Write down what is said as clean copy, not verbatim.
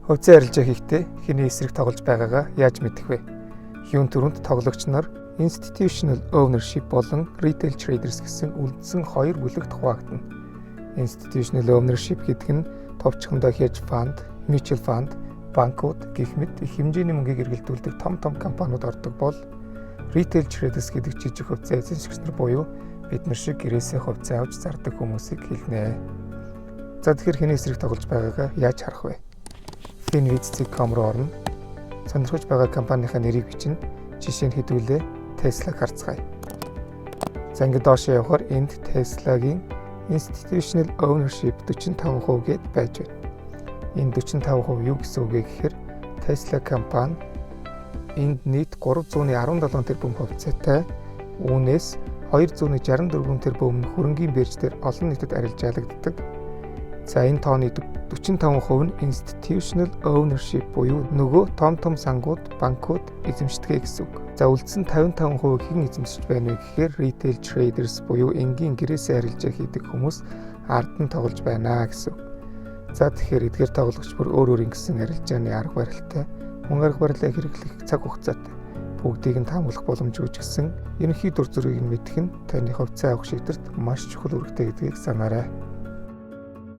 Хувьцаа арилжаа хийхдээ хэний эсрэг тоглож байгаагаа яаж мэдэх вэ? Юун түрүүнд тоглогч нар institutional ownership болон retail traders гэсэн үндсэн хоёр бүлэгт хуваагдана. Institutional ownership гэдэг нь товчхондоо hedge fund, mutual fund, банкуд гэх мэт их хэмжээний мөнгийг эргэлдүүлдэг том том компаниуд ордог бол retail traders гэдэг жижиг хувьцаа эзэмшигч нар буюу бид нар шиг гэрээсээ хувьцаа авч зардаг хүмүүсийг хэлнэ. За, тэгэхээр хэний эсрэг тоглож байгаагаа яаж харах вэ? Finviz.com руу орно. Сонирхож байгаа компанийнхаа нэрийг бичнэ. Жишээ нь, хэдүүлээ Tesla-г харцгаая. За, ингээд доошоо явахаар энд Tesla-гийн institutional ownership 45% гээд байж байна. Энэ 45% юу гэсэн үг вэ гэхээр Tesla компани энд нийт 317 тэрбум хувьцаатай. Үүнээс 264 тэрбум нь хөрөнгийн бирж дээр олон нийтэд арилжаалагддаг. За, энэ тооны 45% нь institutional ownership буюу нөгөө том том сангууд, банкуд эзэмшдэг гэсэн үг. За, үлдсэн 55% хэн эзэмшиж байна вэ гэхээр retail traders буюу энгийн гэрээсээ арилжаа хийдэг хүмүүс ард нь тоглож байна гэсэн үг. За, тэгэхээр эдгээр тоглогч бүр өөр өөр ингэсэн арилжааны арга барилтай, мөн арга барилаа хэрэглэх цаг хугацаатай. Бүгдийг нь таамаглах боломжгүй ч гэсэн ерөнхий дүр зургийг нь мэдэх нь таны хувьцаа авах шийдвэрт маш чухал үүрэгтэй гэдгийг санаарай.